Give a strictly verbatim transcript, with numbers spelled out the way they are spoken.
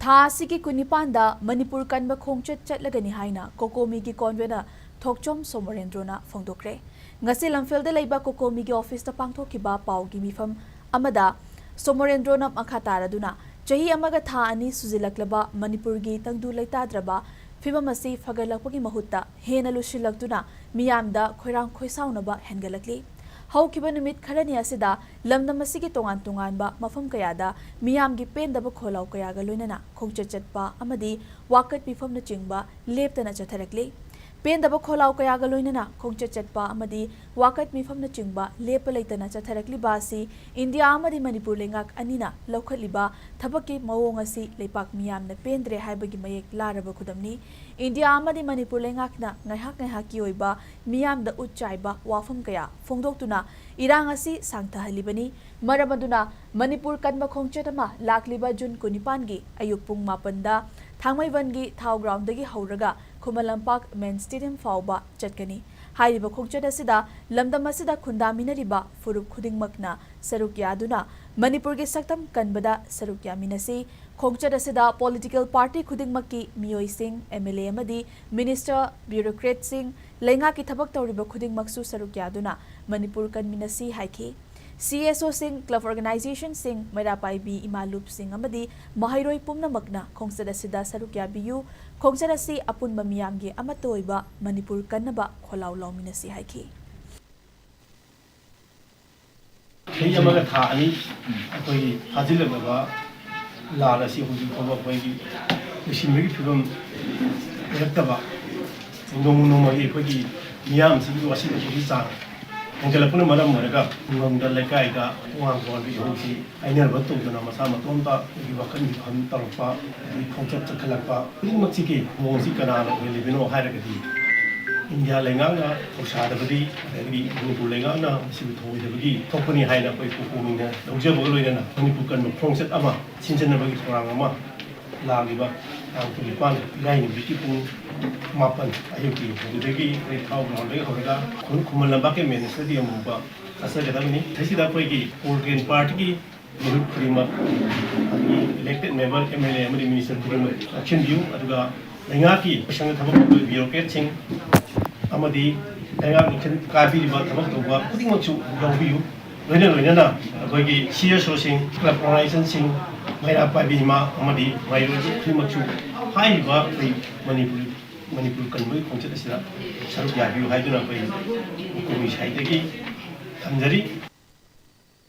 ꯊꯥ ꯑꯁꯤꯒꯤ ꯀꯨꯟꯅꯤꯄꯥꯟꯗ ꯃꯅꯤꯄꯨꯔ ꯀꯟꯕ ꯈꯣꯡꯆꯠ ꯆꯠꯂꯒꯅꯤ ꯍꯥꯏꯅ ꯀꯣꯀꯣꯃꯤꯒꯤ convener ꯊꯣꯛꯆꯣꯝ ꯁꯣꯃꯣꯔꯦꯟꯗ꯭ꯔꯣꯅ ꯐꯣꯡꯗꯣꯛꯈ꯭ꯔꯦ꯫ ꯉꯁꯤ ꯂꯝꯐꯦꯜꯗ ꯂꯩꯕ ꯀꯣꯀꯣꯃꯤꯒꯤ officeꯇ ꯄꯥꯡꯊꯣꯛꯈꯤꯕ ꯄꯥꯎꯒꯤ ꯃꯤꯐꯝ ꯑꯃꯗ ꯁꯣꯃꯣꯔꯦꯟꯗ꯭ꯔꯣꯅ ꯃꯈꯥ ꯇꯥꯔꯗꯨꯅ, ꯆꯍꯤ ꯑꯃꯒ ꯊꯥ ꯑꯅꯤ ꯁꯨꯖꯤꯜꯂꯛꯂꯕ ꯃꯅꯤꯄꯨꯔꯒꯤ ꯇꯪꯗꯨ ꯂꯩꯇꯥꯗ꯭ꯔꯕ ꯐꯤꯕꯝ ꯑꯁꯤ ꯐꯒꯠꯂꯛꯄꯒꯤ ꯃꯍꯨꯠꯇ ꯍꯦꯟꯅ ꯂꯨꯁꯤꯜꯂꯛꯇꯨꯅ ꯃꯤꯌꯥꯝꯗ ꯈꯣꯏꯔꯥꯡ ꯈꯣꯏꯁꯥꯎꯅꯕ ꯍꯦꯟꯒꯠꯂꯛꯂꯤ꯫ ꯍꯧꯈꯤꯕ ꯅꯨꯃꯤꯠ ꯈꯔꯅꯤ ꯑꯁꯤꯗ ꯂꯝꯗꯝ ꯑꯁꯤꯒꯤ ꯇꯣꯉꯥꯟ ꯇꯣꯉꯥꯟꯕ ꯃꯐꯝ ꯀꯌꯥꯗ ꯃꯤꯌꯥꯝꯒꯤ ꯄꯦꯟꯗꯕ ꯈꯣꯜꯂꯥꯎ ꯀꯌꯥꯒ ꯂꯣꯏꯅꯅ ꯈꯣꯡꯆꯠ ꯆꯠꯄ ꯑꯃꯗꯤ ꯋꯥꯀꯠ ꯃꯤꯐꯝꯅꯆꯤꯡꯕ ꯂꯦꯞꯇꯅ ꯆꯠꯊꯔꯛꯂꯤ꯫ ꯄꯦꯟꯗꯕ ꯈꯣꯜꯂꯥꯎ ꯀꯌꯥꯒ ꯂꯣꯏꯅꯅ ꯈꯣꯡꯆꯠ ꯆꯠꯄ ꯑꯃꯗꯤ ꯋꯥꯀꯠ ꯃꯤꯐꯝꯅꯆꯤꯡꯕ ꯂꯦꯞꯄ ꯂꯩꯇꯅ ꯆꯠꯊꯔꯛꯂꯤꯕ ꯑꯁꯤ ꯏꯟꯗꯤꯌꯥ ꯑꯃꯗꯤ ꯃꯅꯤꯄꯨꯔ ꯂꯩꯉꯥꯛ ꯑꯅꯤꯅ ꯂꯧꯈꯠꯂꯤꯕ ꯊꯕꯛꯀꯤ ꯃꯑꯣꯡ ꯑꯁꯤ ꯂꯩꯄꯥꯛ ꯃꯤꯌꯥꯝꯅ ꯄꯦꯟꯗ꯭ꯔꯦ ꯍꯥꯏꯕꯒꯤ ꯃꯌꯦꯛ ꯂꯥꯔꯕ ꯈꯨꯗꯝꯅꯤ꯫ ꯏꯟꯗꯤꯌꯥ ꯑꯃꯗꯤ ꯃꯅꯤꯄꯨꯔ ꯂꯩꯉꯥꯛꯅ ꯉꯥꯏꯍꯥꯛ ꯉꯥꯏꯍꯥꯛꯀꯤ ꯑꯣꯏꯕ ꯃꯤꯌꯥꯝꯗ ꯎꯠ ꯆꯥꯏꯕ ꯋꯥꯐꯝ ꯀꯌꯥ ꯐꯣꯡꯗꯣꯛꯇꯨꯅ ꯏꯔꯥꯡ ꯑꯁꯤ ꯁꯥꯡꯊꯍꯜꯂꯤꯕꯅꯤ꯫ ꯃꯔꯝ ꯑꯗꯨꯅ ꯃꯅꯤꯄꯨꯔ ꯀꯟꯕ ꯈꯣꯡꯆꯠ ꯑꯃ ꯂꯥꯛꯂꯤꯕ ꯖꯨꯟ ꯀꯨꯟꯅꯤꯄꯥꯟꯒꯤ ꯑꯌꯨꯛ ꯄꯨꯡ ꯃꯥꯄꯟꯗ ꯊꯥꯡꯃꯩꯕꯟꯒꯤ ꯊꯥꯎ groundꯗꯒꯤ ꯍꯧꯔꯒ ꯈꯨꯃꯟ ꯂꯝꯄꯥꯛ main stadium ꯐꯥꯎꯕ ꯆꯠꯀꯅꯤ꯫ ꯍꯥꯏꯔꯤꯕ ꯈꯣꯡꯆꯠ ꯑꯁꯤꯗ ꯂꯝꯗꯝ ꯑꯁꯤꯗ ꯈꯨꯟꯗꯥꯃꯤꯟꯅꯔꯤꯕ ꯐꯨꯔꯨꯞ ꯈꯨꯗꯤꯡꯃꯛꯅ ꯁꯔꯨꯛ ꯌꯥꯗꯨꯅ ꯃꯅꯤꯄꯨꯔꯒꯤ ꯁꯛꯇꯝ ꯀꯟꯕꯗ ꯁꯔꯨꯛ ꯌꯥꯃꯤꯟꯅꯁꯤ꯫ ꯈꯣꯡꯆꯠ ꯑꯁꯤꯗ political party ꯈꯨꯗꯤꯡꯃꯛꯀꯤ ꯃꯤꯑꯣꯏꯁꯤꯡ, MLA ꯑꯃꯗꯤ minister, bureaucratꯁꯤꯡ, ꯂꯩꯉꯥꯛꯀꯤ ꯊꯕꯛ ꯇꯧꯔꯤꯕ ꯈꯨꯗꯤꯡꯃꯛꯁꯨ ꯁꯔꯨꯛ ꯌꯥꯗꯨꯅ ꯃꯅꯤꯄꯨꯔ ꯀꯟꯃꯤꯟꯅꯁꯤ ꯍꯥꯏꯈꯤ꯫ CSOꯁꯤꯡ, club organizationꯁꯤꯡ, ꯃꯩꯔꯥ ꯄꯥꯏꯕꯤ ꯏꯃꯥ ꯂꯨꯞꯁꯤꯡ ꯑꯃꯗꯤ ꯃꯍꯩꯔꯣꯏ ꯄꯨꯝꯅꯃꯛꯅ ꯈꯣꯡꯆꯠ ꯑꯁꯤꯗ ꯁꯔꯨꯛ ꯌꯥꯕꯤꯌꯨ꯫ ꯈꯣꯡꯆꯠ ꯑꯁꯤ ꯑꯄꯨꯟꯕ ꯃꯤꯌꯥꯝꯒꯤ ꯑꯃꯠꯇ ꯑꯣꯏꯕ ꯃꯅꯤꯄꯨꯔ ꯀꯟꯅꯕ ꯈꯣꯜꯂꯥꯎ ꯂꯥꯎꯃꯤꯟꯅꯁꯤ ꯍꯥꯏꯈꯤ꯫ ꯆꯍꯤ ꯑꯃꯒ ꯊꯥ ꯑꯅꯤ ꯑꯩꯈꯣꯏꯒꯤ ꯐꯥꯖꯤꯜꯂꯛꯂꯕ ꯂꯥꯟ ꯑꯁꯤ ꯍꯧꯖꯤꯛ ꯐꯥꯎꯕ ꯑꯩꯈꯣꯏꯒꯤ ꯂꯣꯏꯁꯤꯟꯕꯒꯤ ꯐꯤꯕꯝ ꯑꯣꯏꯔꯛꯇꯕ, ꯅꯣꯡꯃ ꯅꯣꯡꯃꯒꯤ ꯑꯩꯈꯣꯏꯒꯤ ꯃꯤꯌꯥꯝꯁꯤꯒꯤ ꯋꯥꯁꯤꯜꯂꯛꯄꯒꯤ ꯆꯥꯡ ꯍꯦꯟꯒꯠꯂꯛꯄꯅ ꯃꯔꯝ ꯑꯣꯏꯔꯒ ꯈꯨꯡꯒꯪꯗ, ꯂꯩꯀꯥꯏꯗ, ꯇꯣꯉꯥꯟ ꯇꯣꯉꯥꯟꯕ ꯏꯍꯧꯁꯤ ꯍꯥꯏꯅꯕ ꯇꯧꯗꯅ ꯃꯁꯥ ꯃꯇꯣꯝꯇ ꯑꯩꯈꯣꯏꯒꯤ ꯋꯥꯈꯜ ꯃꯤꯐꯝ ꯇꯧꯔꯛꯄ, ꯑꯗꯒꯤ ꯈꯣꯡꯆꯠ ꯆꯠꯈꯠꯂꯛꯄ ꯈꯨꯗꯤꯡꯃꯛꯁꯤꯒꯤ ꯃꯑꯣꯡꯁꯤ ꯀꯅꯥꯅ ꯑꯣꯏꯍꯜꯂꯤꯕꯅꯣ ꯍꯥꯏꯔꯒꯗꯤ ꯏꯟꯗꯤꯌꯥ ꯂꯩꯉꯥꯛꯅ ꯊꯧꯁꯥꯗꯕꯒꯤ, ꯑꯗꯒꯤ ꯃꯅꯤꯄꯨꯔ ꯂꯩꯉꯥꯛꯅ ꯃꯁꯤꯕꯨ ꯊꯧꯑꯣꯏꯗꯕꯒꯤ ꯊꯣꯛꯄꯅꯤ ꯍꯥꯏꯅ ꯑꯩꯈꯣꯏ ꯀꯣꯀꯣꯃꯤꯅ ꯂꯧꯖꯕꯒ ꯂꯣꯏꯅꯅ ꯃꯅꯤꯄꯨꯔ ꯀꯟꯕ ꯈꯣꯡꯆꯠ ꯑꯃ ꯁꯤꯟꯖꯟꯅꯕꯒꯤ ꯊꯧꯔꯥꯡ ꯑꯃ ꯂꯥꯛꯂꯤꯕ ꯇꯥꯡ ꯀꯨꯟꯅꯤꯄꯥꯟ ꯏꯔꯥꯏ ꯅꯨꯃꯤꯠꯀꯤ ꯄꯨꯡ ꯃꯥꯄꯟ ꯑꯌꯨꯛꯀꯤ ꯑꯗꯨꯗꯒꯤ ꯑꯩꯈꯣꯏ ꯊꯥꯎ groundꯗꯒꯤ ꯍꯧꯔꯒ ꯈꯨ-, ꯈꯨꯃꯟ ꯂꯝꯄꯥꯛꯀꯤ main stadium ꯐꯥꯎꯕ ꯆꯠꯆꯒꯗꯕꯅꯤ꯫ ꯁꯤꯗꯩꯁꯤꯗ ꯑꯩꯈꯣꯏꯒꯤ Coal Train Partyꯒꯤ ꯃꯤꯍꯨꯠ ꯈꯨꯗꯤꯡꯃꯛ, ꯑꯗꯒꯤ elected member, M L A ꯑꯃꯗꯤ minister ꯈꯨꯗꯤꯡꯃꯛ ꯂꯧꯁꯤꯟꯕꯤꯌꯨ꯫ ꯑꯗꯨꯒ ꯂꯩꯉꯥꯛꯀꯤ ꯂꯣꯏꯁꯪꯗ ꯊꯕꯛ ꯇꯧꯕ bureaucratꯁꯤꯡ ꯑꯃꯗꯤ ꯂꯩꯉꯥꯛ ꯂꯣꯏꯁꯪ ꯀꯥꯕꯤꯔꯤꯕ ꯊꯕꯛ ꯇꯧꯕ ꯈꯨꯗꯤꯡꯃꯛꯁꯨ ꯌꯥꯎꯕꯤꯌꯨ꯫ ꯂꯣꯏꯅ ꯂꯣꯏꯅꯅ ꯑꯩꯈꯣꯏꯒꯤ C S Oꯁꯤꯡ, club organizationꯁꯤꯡ, ꯃꯩꯔꯥ ꯄꯥꯏꯕꯤ ꯏꯃꯥ ꯑꯃꯗꯤ ꯃꯍꯩꯔꯣꯏ ꯈꯨꯗꯤꯡꯃꯛꯁꯨ ꯍꯥꯏꯔꯤꯕ ꯑꯩꯈꯣꯏ ꯃꯅꯤꯄꯨꯔ, ꯃꯅꯤꯄꯨꯔ ꯀꯟꯕꯒꯤ ꯈꯣꯡꯆꯠ ꯑꯁꯤꯗ ꯁꯔꯨꯛ ꯌꯥꯕꯤꯌꯨ ꯍꯥꯏꯗꯨꯅ ꯑꯩꯈꯣꯏ ꯀꯣꯃꯤ ꯁꯥꯏꯗꯒꯤ ꯊꯝꯖꯔꯤ꯫